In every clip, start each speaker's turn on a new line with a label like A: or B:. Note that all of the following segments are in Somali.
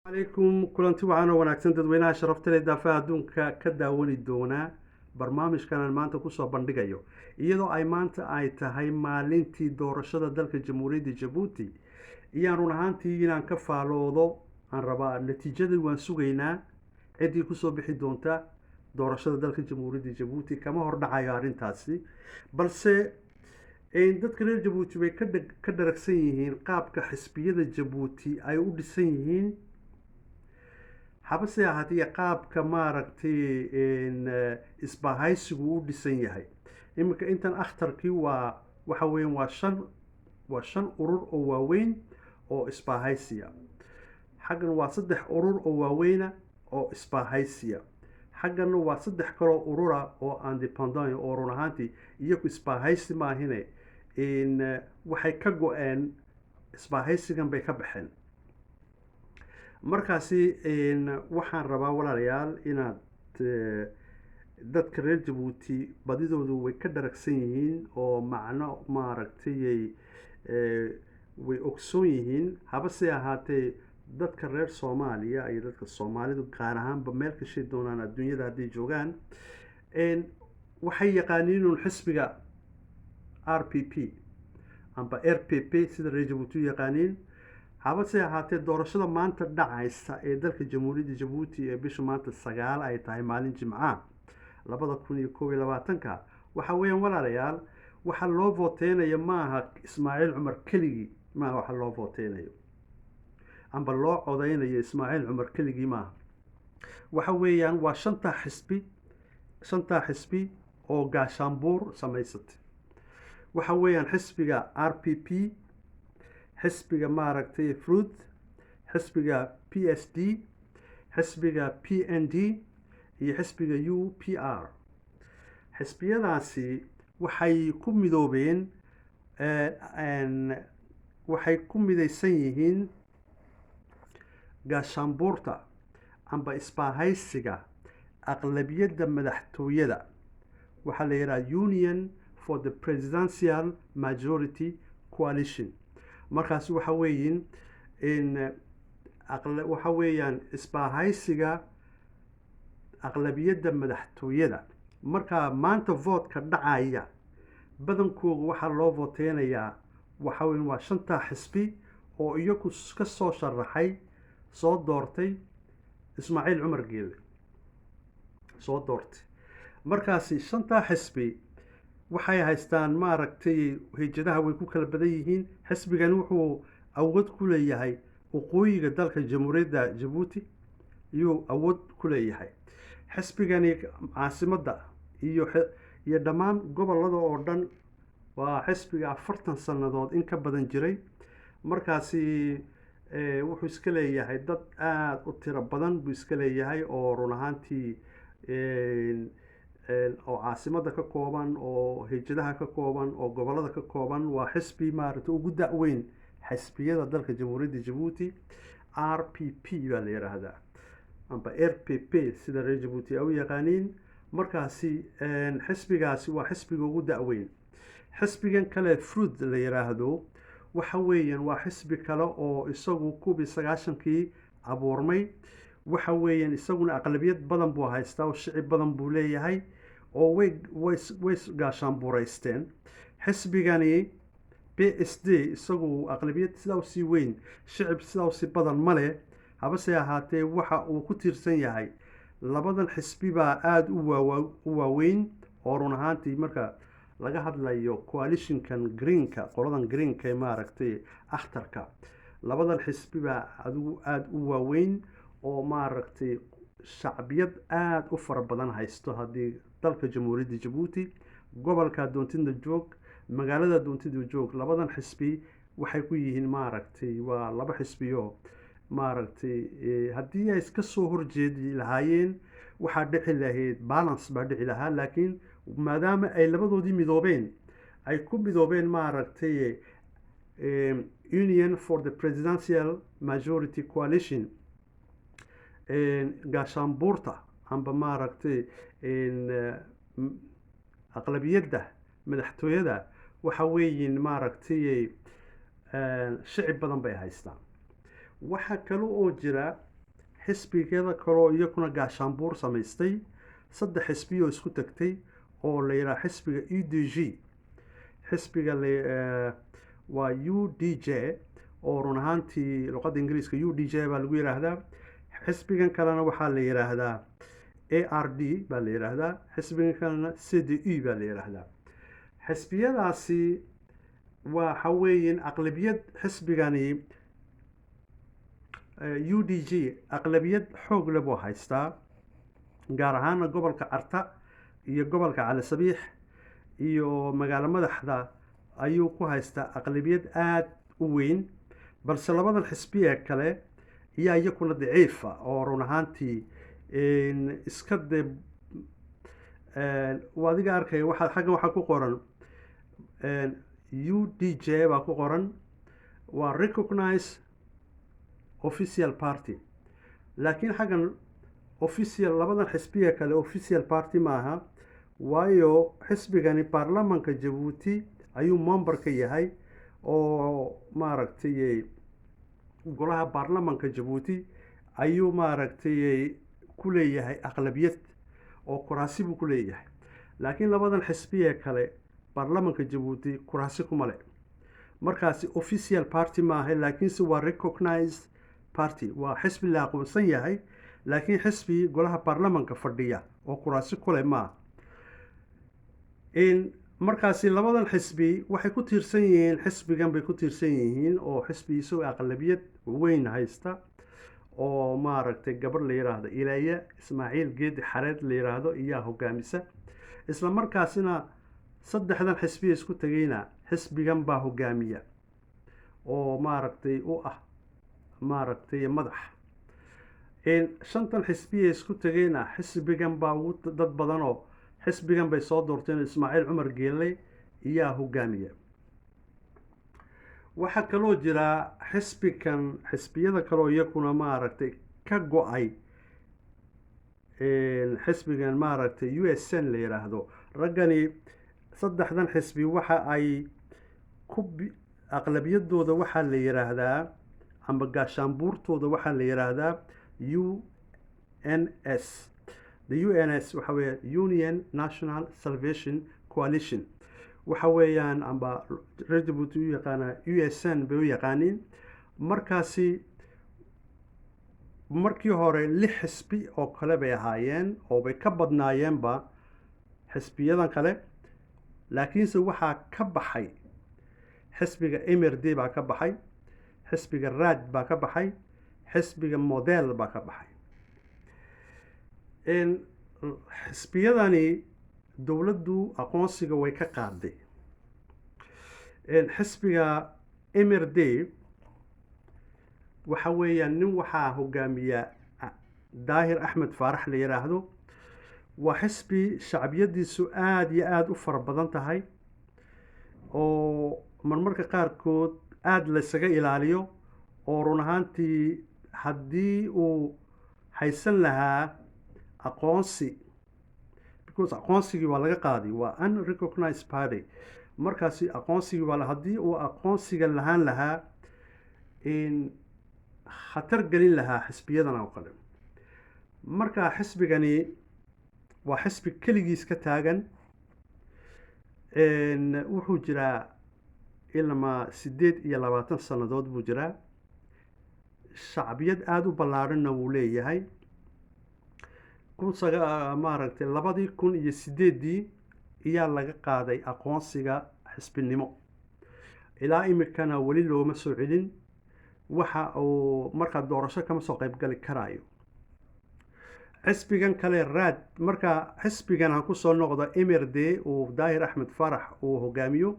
A: Calaykum, kulanti waxaan oo wanaagsan dadweynaha sharafta leh daafaha adduunka ka daawani doonaa barnaamijkan aan maanta kusoo bandhigayo, iyadoo ay maanta ay tahay maalintii doorashada dalka Jamhuuriyadda Jabuuti iyaan run ahaantii inaan ka faaloodo aan rabaa. Natiijadii waan sugaynaa, ciddii kusoo bixi doonta doorashada dalka Jamhuuriyadda Jabuuti kama hordhacayo arrintaasi, balse dadka reer Jabuuti way ka dharagsan yihiin qaabka xisbiyada Jabuuti ay u dhisan yihiin, habase ahaatee qaabka maaragtay isbahaysigu u dhisan yahay. Iminka intan akhtarkii waa waxa weyan waa shan urur oo waaweyn oo isbahaysiya. Xaggan waa saddex urur oo waaweyna oo isbahaysiya. Xagganna waa saddex kaloo urura oo indépendant oo run ahaantii iyagu isbahaysi maahine waxay ka go-een isbahaysigan bay ka baxeen. Markaasi waxaan rabaa, walaalayaal, inaad dadka reer Jabuuti badidoodu way ka dharagsan yihiin oo macno maaragtay way ogsoon yihiin. Habase ahaatee dadka reer Soomaaliya iyo dadka Soomaalidu gaar ahaanba meel kashay doonaan adduunyada hadday joogaan, waxay yaqaaniin un xisbiga RPP amba RPP sida reer Jabuuti u yaqaaniin. Habase ahaatee doorashada maanta dhacaysa ee dalka Jamhuuriyadda Jabuuti ee bisha maanta 9 ay tahay, maalin Jimca, 2021-ka, waxa weeyaan, walaalayaal, waxa loo vooteynayo maaha Ismaaciil Cumar keligii maaha. Waxa loo vooteynayo amba loo codeynayo Ismaaciil Cumar keligii maaha. Waxa weeyaan waa shantaa xisbi, shantaa xisbi oo gaashaanbuur samaysatay. Waxa weeyaan xisbiga RPP, xisbiga maaragtay FRUD, xisbiga PSD, xisbiga PND iyo xisbiga UPR. Xisbiyadaasi waxay ku midoobeen, waxay ku midaysan yihiin gaashaanbuurta amba isbaahaysiga aqlabiyadda madaxtooyada. Waxaa la yidhaha Union for the Presidential Majority Coalition. Markaas waxa weeyin in waxa weeyaan isbaahaysiga aqlabiyadda madaxtooyada. Marka maanta vote-ka dhacaya badankooga waxaa loo vooteynayaa waxa weyn waa shantaa xisbi oo iyagu ka soo sharaxay, soo doortay Ismaaciil Cumar Geele soo doortay. Markaasi shantaa xisbi waxay haystaan maaragtay hijadaha way ku kala badan yihiin. Xisbigani wuxuu awood ku leeyahay waqooyiga dalka Jamhuuriyadda Jabuuti iyuu awood ku leeyahay. Xisbigani caasimadda iyo dhammaan gobolada oo dhan waa xisbiga 40 sannadood in ka badan jiray. Markaasi wuxuu iska leeyahay dad aada u tiro badan buu iska leeyahay oo run ahaantii oo caasimadda ka kooban, oo hijadaha ka kooban, oo gobolada ka kooban. Waa xisbi maaragtay ugu da-weyn xisbiyada dalka Jamhuuriyadda Jabuuti. RPP baa la yidhaahdaa amba RPP sida reer Jabuuti ay u yaqaaniin. Markaasi xisbigaasi waa xisbiga ugu da-weyn. Xisbigan kale FRUD la yidhaahdo waxa weeyaan waa xisbi kale oo isagu 91-kii abuurmay. Waxa weeyaan isaguna aqlabiyad badan buu haystaa oo shicib badan buu leeyahay oo way gaashaanbuuraysteen. Xisbigani PSD isagu aqlabiyad sidaa usii weyn, shicib sidaa usii badan ma leh. Habase ahaatee waxa uu ku tiirsan yahay labadan xisbi baa aada u waaweyn oo run ahaantii marka laga hadlayo coalitionkan greenka, qoladan greenka ee maaragtay akhtarka, labadan xisbi baa adigu aada u waaweyn oo maaragtay shacbiyad aada u fara badan haysto. Haddii dalka Jamhuuriyadda Jabuuti gobolka doontida joog, magaalada doontida joog, labadan xisbi waxay ku yihiin maaragtay waa laba xisbiyo maaragtay haddii ay iska soo horjeedi lahaayeen waxaa dhici lahayd balance baa dhici lahaa, laakiin maadaama ay labadoodii midoobeen, ay ku midoobeen maaragtay Union for the Presidential Majority Coalition, gaashaanbuurta amba maaragtay aqlabiyadda madaxtooyada, waxa weeyin maaragtay shicib badan bay haystaan. Waxaa kale oo jira Xisbigada kaloo iyakuna gaashaanbuur samaystay, saddex xisbiyoo isku tagtay oo la yidhaha xisbiga UDG, xisbiga waa UDJ, oo run ahaantii luqadda Ingiriiska UDJ baa lagu yidhaahdaa. Xisbigan kalena waxaa la yidhaahdaa ARD baa la yidhaahdaa, xisbigan kalena CDU baa la yidhaahdaa. Xisbiyadaasi waxa weeyin aqlabiyad. Xisbigani UDG aqlabiyad xoog leh buu haystaa, gaar ahaana gobolka Carta iyo gobolka Cali Sabiix iyo magaalo madaxda ayuu ku haystaa aqlabiyad aada u weyn. Balse labadan xisbi ee kale iyaa iyakuna daciifa, oo run ahaantii iska de adiga arkaya. Waxaa xaggan waxaa ku qoran UDJ baa ku qoran, waa recognize official party, laakiin xaggan official labadan xisbiya kale official party maaha, waayo xisbigani baarlamanka Jabuuti ayuu member ka yahay, oo maaragtay golaha baarlamanka Jabuuti ayuu maaragtay ku leeyahay aqlabiyad oo kuraasi buu ku leeyahay. Laakiin labadan xisbiye kale baarlamanka Jabuuti kuraasi kuma le. Markaasi official party maaha, laakiinse waa recognized party, waa xisbi la aqoonsan yahay, laakiin xisbi golaha baarlamanka fadhiya oo kuraasi kule maaha. Markaasi labadan xisbi waxay ku tiirsan yihiin xisbigan bay ku tiirsan yihiin, oo xisbi isagoo aqlabiyad weyn haysta oo maaragtay gabadh la yiraahdo Ilaaya Ismaaciil Geedi Xareed la yiraahdo iyaa hogaamisa. Isla markaasina saddexdan xisbiya isku tegayna xisbigan baa hogaamiya oo maaragtay u ah maaragtay madax. Shantan xisbiya isku tegayna xisbigan baa ugu dad badanoo xisbigan bay soo doorteen, Ismaaciil Cumar Geelle iyaa hogaamiya. Waxaa kaloo jira xisbikan, xisbiyada kaloo iyakuna maaragtay ka go-ay xisbigan maaragtay USN la yiraahdo. Raggani saddexdan xisbi waxa ay ku aqlabiyadooda waxaa la yiraahdaa amba gaashaanbuurtooda waxaa la yiraahdaa UNS. The UNS waxa weeye Union National Salvation Coalition, waxa weeyaan amba reer Jabuuti u yaqaanaa USN bay u yaqaaniin. Markaasi markii hore lix xisbi oo kale bay ahaayeen oo bay ka badnaayeenba xisbiyadan kale, laakiinse waxaa ka baxay xisbiga MRD baa ka baxay, xisbiga RAD baa ka baxay, xisbiga Model baa ka baxay. Xisbiyadani dowladdu aqoonsiga way ka qaaday. Xisbiga MRD waxa weeyaan nin waxaa hogaamiya Daahir Axmed Faarax la yiraahdo. Waa xisbi shacbiyadiisu aada iyo aada u fara badan tahay, oo marmarka qaarkood aada laysaga ilaaliyo, oo run ahaantii haddii uu haysan lahaa aqoonsi, because aqoonsigii waa laga qaaday, waa unrecognized party. Markaasi aqoonsigii waa haddii uu aqoonsiga lahaan lahaa in khatar gelin lahaa xisbiyadan oo kale. Marka xisbigani waa xisbi keligiis ka taagan. Wuxuu jiraa ilamaa 28 sannadood buu jiraa, shacbiyad aada u ballaadhanna wuu leeyahay. Kun saga maaragtay 2008-dii iyaa laga qaaday aqoonsiga xisbinimo, ilaa imikana weli looma soo celin. Waxa uu markaa doorasho kama soo qaybgali karaayo xisbigan kale RAD. Marka xisbigan ha kusoo noqdo MRD uu Daahir Axmed Farax uu hogaamiyo,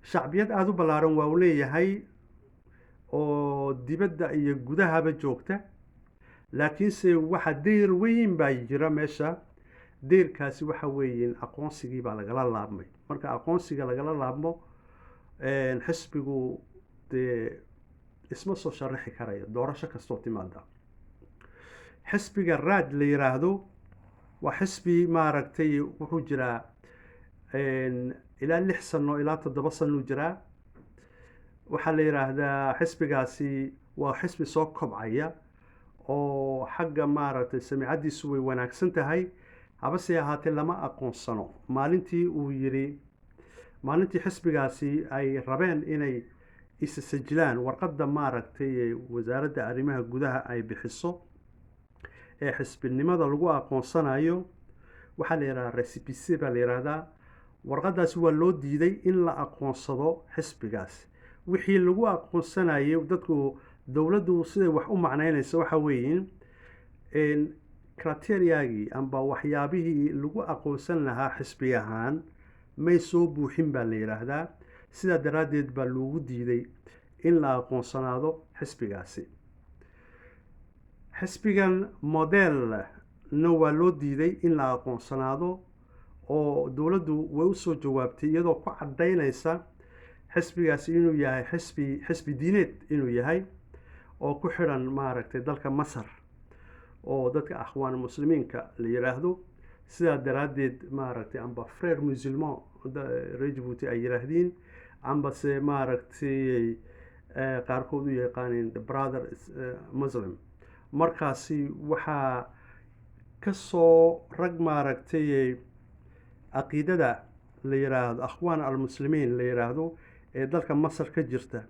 A: shacbiyad aada u ballaaran waa uu leeyahay oo dibadda iyo gudahaba joogta, laakiinse waxa deyr weyn baa jira meesha. Deyrkaasi waxa weeye aqoonsigii baa lagala laabmay. Marka aqoonsiga lagala laabmo, xisbigu dee isma soo sharaxi karayo doorasho kastoo timaada. Xisbiga RAD la yiraahdo waa xisbi maaragtay wuxuu jiraa ilaa 6 sano ilaa 7 sanuu jiraa. Waxaa la yiraahdaa xisbigaasi waa xisbi soo kobcaya. Oo xagga maaragtay samicaddiisu way wanaagsan tahay, habase ahaatee lama aqoonsano. Maalintii uu yidhi, maalintii xisbigaasi ay rabeen inay isa sajilaan, warqadda maaragtay Wasaaradda Arrimaha Gudaha ay bixiso ee xisbinimada lagu aqoonsanayo, waxaa la yidhahdaa récépissé baa la yidhahdaa. Warqaddaasi waa loo diiday in la aqoonsado xisbigaas. Wixii lagu aqoonsanayay, dadku, dowladdu siday wax u macneynaysa waxa weeye criteriagii amba waxyaabihii lagu aqoonsan lahaa xisbi ahaan may soo buuxin baa la yidhaahdaa. Sidaa daraaddeed baa loogu diiday in la aqoonsanaado xisbigaasi. Xisbigan MoDeL-na waa loo diiday in la aqoonsanaado, oo dowladdu way usoo jawaabtay iyadoo ku caddaynaysa xisbigaasi inuu yahay xisbi diineed inuu yahay oo ku xidhan maaragtay dalka Masar oo dadka Akhwaan Muslimiinka la yiraahdo. Sidaa daraaddeed maaragtay amba Frères Musulmans reer Jabuuti ay yiraahdeen, ambase maaragtay qaarkood u yaqaaneen the Brother Muslim. Markaasi waxaa kasoo rag maaragtay caqiidada la yiraahdo Akhwaan Almuslimiin la yiraahdo ee dalka Masar ka jirta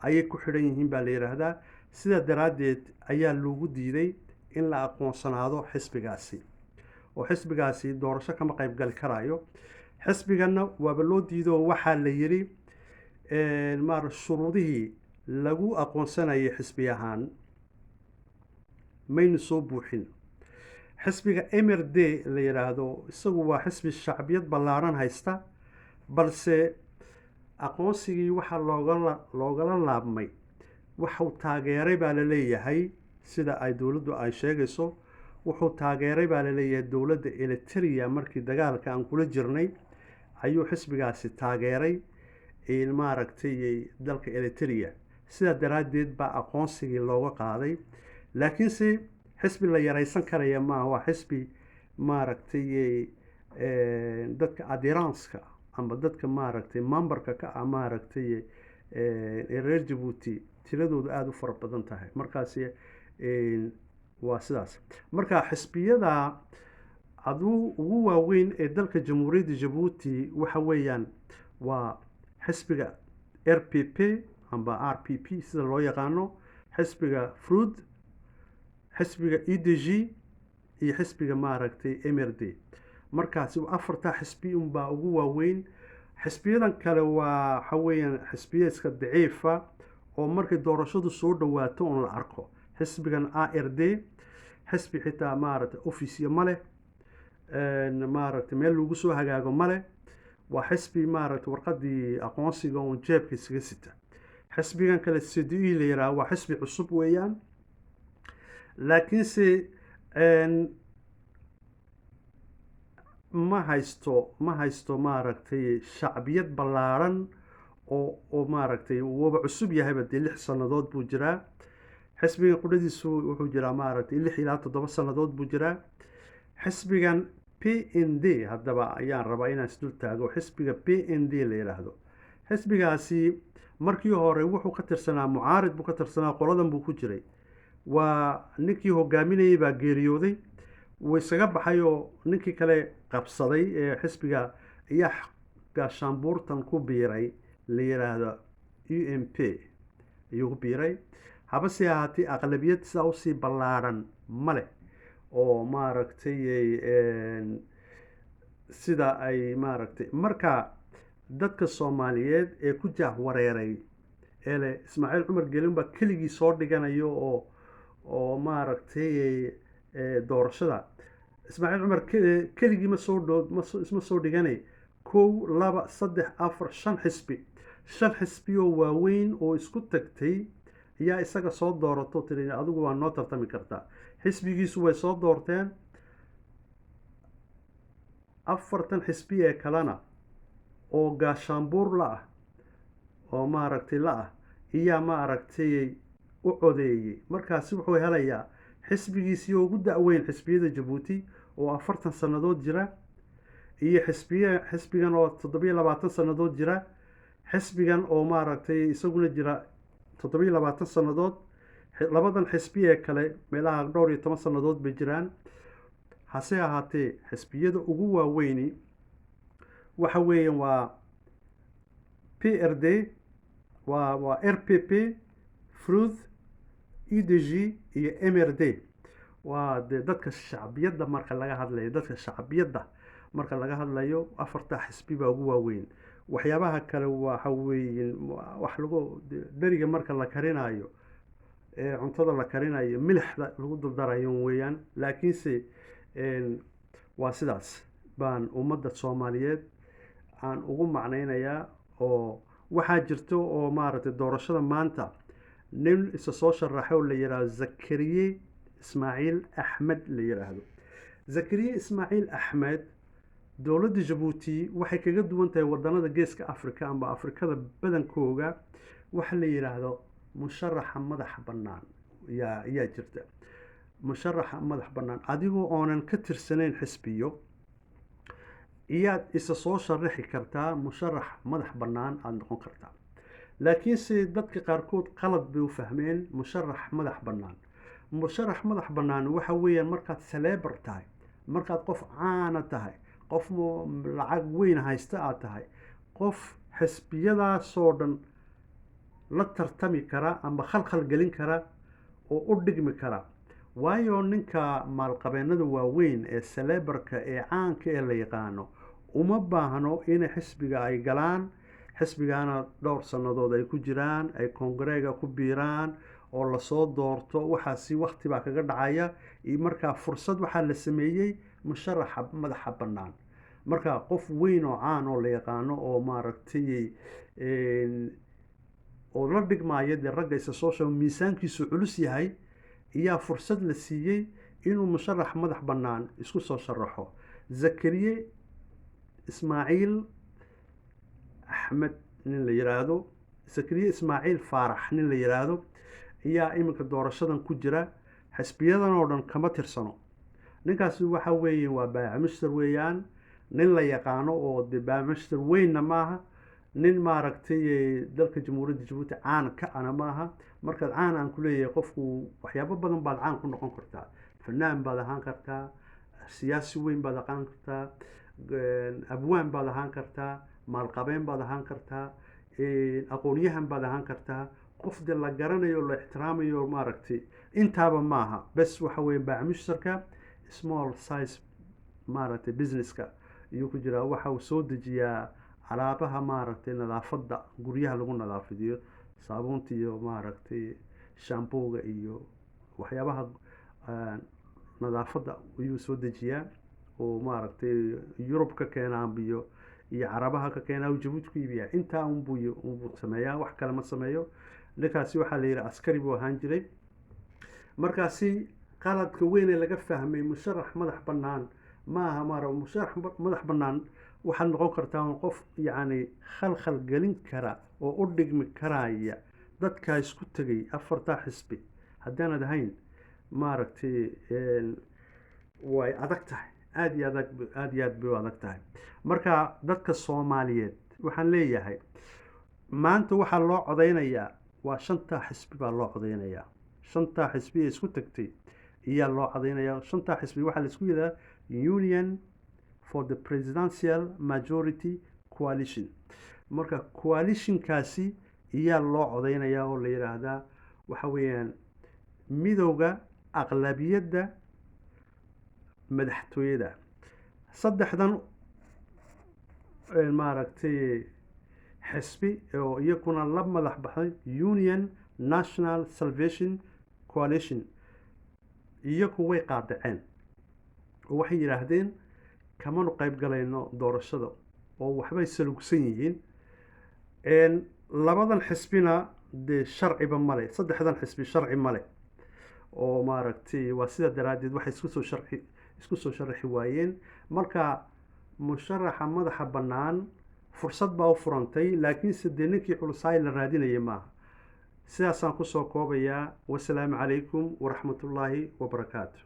A: ayay ku xidhan yihiin baa la yiraahdaa. Sidaa daraaddeed ayaa loogu diiday in la aqoonsanaado xisbigaasi, oo xisbigaasi doorasho kama qayb gali karaayo. Xisbiganna waaba loo diido, waxaa la yiri maar shuruudihii lagu aqoonsanayay xisbi ahaan maynu soo buuxin. Xisbiga MRD la yiraahdo isagu waa xisbi shacbiyad ballaaran haysta, balse aqoonsigii waxaa loogala laabmay waxuu taageeray baa la leeyahay, sida ay dowladdu ay sheegayso, wuxuu taageeray baa la leeyahay dowladda Eritrea. Markii dagaalka aan kula jirnay ayuu xisbigaasi taageeray maaragtay dalka Eritrea. Sidaa daraaddeed baa aqoonsigii looga qaaday. Laakiinse xisbi la yaraysan karaya maaha, waa xisbi maaragtay dadka adherentska ama dadka maaragtay memberka ka ah maaragtay ee reer Jabuuti tiradoodu aada u fara badan tahay. Markaasi waa sidaas. Marka xisbiyada aduu ugu waaweyn ee dalka Jamhuuriyadda Jabuuti waxa weeyaan waa xisbiga RPP amba RPP sida loo yaqaano, xisbiga FRUD, xisbiga UDG iyo xisbiga maaragtay MRD. Markaasi afartaa xisbi unbaa ugu waaweyn. Xisbiyadan kale waa waxa weeyaan xisbiya iska daciifa oo markay doorashadu soo dhawaato un la arko. Xisbigan ARD xisbi xitaa maaragtay officeya ma leh, maaragtay meel lagu soo hagaago ma leh. Waa xisbi maaragtay warqadii aqoonsiga uun jeebka iskaga sita. Xisbigan kale CDU la yiraahdo waa xisbi cusub weeyaan, laakiinse ma haysto maaragtay shacbiyad ballaaran oo maaragtay wuuba cusub yahayba dee, 6 sannadood buu jiraa. Xisbigan qudhadiisu wuxuu jiraa maaragtay 6 ilaa 7 sannadood buu jiraa. Xisbigan PND haddaba ayaan rabaa inaan isdul taago. Xisbiga PND la yidhaahdo, xisbigaasi markii hore wuxuu ka tirsanaa mucaarid buu ka tirsanaa, qoladan buu ku jiray. Waa ninkii hogaaminayay baa geeriyooday, wuu isaga baxay oo ninkii kale qabsaday ee xisbiga ayaa gaashaanbuurtan ku biiray la yiraahdo UMP ayuu ku biiray. Habase ahaatee aqlabiyad sidaa usii ballaaran ma leh oo maaragtay sida ay maaragtay. Marka dadka Soomaaliyeed ee ku jaah wareeray ee leh Ismaaciil Cumar Gelin baa keligii soo dhiganayo oo maaragtay doorashada, Ismaaciil Cumar keligii ma soo dho isma soo dhiganay. Kow, laba, saddex, afar, shan xisbi, shan xisbi oo waaweyn oo isku tagtay ayaa isaga soo doorato, tiri adigu waa noo tartami kartaa. Xisbigiisu way soo doorteen. Afartan xisbi ee kalena oo gaashaanbuur la ah oo maaragtay la ah iyaa maaragtay u codeeyey. Markaasi wuxuu helayaa xisbigiisii oo ugu da-weyn xisbiyada Jabuuti oo 40 sannadood jira, iyo xisbigan oo 27 sannadood jira, xisbigan oo maaragtay isaguna jira 27 sannadood, Labadan xisbi ee kale meelaha dhowr iyo toban sannadood bay jiraan. Hase ahaatee, xisbiyada ugu waaweyni waxa weeyaan waa PRD, waa RPP, FRUD, UDG iyo MRD. Waa dee dadka shacbiyadda marka laga hadlayo, dadka shacbiyadda marka laga hadlayo, afartaa xisbi baa ugu waaweyn. Waxyaabaha kale waxa weeye wax lagu dheriga marka la karinayo ee cuntada la karinayo milixda lagu duldarayo weeyaan. Laakiinse waa sidaas baan ummadda Soomaaliyeed aan ugu macnaynayaa. Oo waxaa jirto oo maaragtay doorashada maanta nin isa soo sharaxay oo la yidhaahdo Zakariye Ismaaciil Axmed la yidhaahdo. Zakariye Ismaaciil Axmed, dowladda Jabuuti waxay kaga duwan tahay wadanada Geeska Africa amba Afrikada badankooga, waxa la yidhaahdo musharaxa madaxa bannaan yaa jirta. Musharaxa madax bannaan, adigoo oonan ka tirsanayn xisbiyo, iyaad isa soo sharaxi kartaa, musharax madax bannaan aada noqon kartaa. Laakiinse dadka qaarkood qalad bay u fahmeen musharax madax bannaan. Musharax madax bannaan waxa weeyaan markaad celebrity tahay, markaad qof caana tahay, qof lacag weyn haysta aad tahay, qof xisbiyadaasoo dhan la tartami kara ama khalkhal gelin kara oo u dhigmi kara. Waayo, ninka maalqabeennada waaweyn ee celebrity-ga ee caanka ee la yaqaano uma baahno inay xisbiga ay galaan, xisbigana dhowr sannadood ay ku jiraan, ay kongareega ku biiraan oo lasoo doorto. Waxaasi wakti baa kaga dhacaya. Iyo markaa fursad waxaa la sameeyey musharaxa madaxa bannaan. Marka qof weyn oo caan oo la yaqaano oo maaragtay oo la dhigmaayo dee ragga isa soo sheego, miisaankiisu culus yahay, iyaa fursad la siiyey inuu musharax madax bannaan isku soo sharaxo. Zakariye Ismaaciil Axmed nin la yiraahdo, Zakariye Ismaaciil Faarax nin la yiraahdo, ayaa iminka doorashadan ku jira. Xisbiyadan oo dhan kama tirsano. Ninkaasi waxa weeye waa baayac weeyaan, nin la yaqaano oo dee baayac weynna maaha, nin maaragtay dalka Jamhuuriyadda Jabuuti caan ka ana maaha. Markaad caan aan ku leeyahay, qofku waxyaabo badan baad caan ku noqon kartaa. Fanaan baad ahaan kartaa, siyaasi weyn baad ahaan kartaa, abwaan baad ahaan kartaa, maalqabeen baad ahaan kartaa, aqoon-yahan baad ahaan kartaa, qof de la garanayo, la ixtiraamayo maaragtay. Intaaba maaha. Bes waxa weeye baayac small size maaragtay businesska iyuu ku jiraa. Waxa uu soo dejiyaa alaabaha maaragtay nadaafadda guryaha lagu nadaafidiyo, saabuunta iyo maaragtay shampooga iyo waxyaabaha nadaafadda ayuu soo dejiyaa oo maaragtay Yurub ka keenaa iyo Carabaha ka keenaa, uu Jabuuti ku iibiyaa. Intaa unbuu sameeyaa, wax kale ma sameeyo. Ninkaasi waxaa la yidhi askari buu ahaan jiray. Markaasi qaladka weyn ee laga fahmay musharax madax bannaan maaha maara musharax madax bannaan waxaad noqon kartaa un qof yacni khalkhal gelin kara oo u dhigmi karaya dadkaa isku tegay afartaa xisbi. Haddaanad ahayn, maaragtay, way adag tahay, aada iyo adag, aada iyo aad bay u adag tahay. Marka dadka Soomaaliyeed waxaan leeyahay, maanta waxaa loo codeynayaa waa shantaa xisbi baa loo codeynayaa. Shantaa xisbi ee isku tagtay iyaa loo codeynayaa. Shantaa xisbi waxaa la isku yidhaha Union for the Presidential Majority Coalition. Marka coalitionkaasi iyaa loo codeynayaa oo la yidhaahdaa waxa weeyaan midowga aqlabiyadda madaxtooyada. Saddexdan maaragtay xisbi oo iyaguna la madax baxay, Union National Salvation Coalition, iyagu way qaadaceen oo waxay yidhaahdeen kamanu qayb galayno doorashada, oo waxbay salugsan yihiin. Labadan xisbina dee sharciba male, saddexdan xisbi sharci male oo maaragtay waa sidaa daraaddeed waxay isku soo sharaxi waayeen. Marka musharaxa madaxa bannaan fursad baa u furantay, laakiinse dee ninkii culusaay la raadinaya maaha. Sidaasaan kusoo koobayaa. Wasalaamu calaykum waraxmatullaahi wabarakaatu.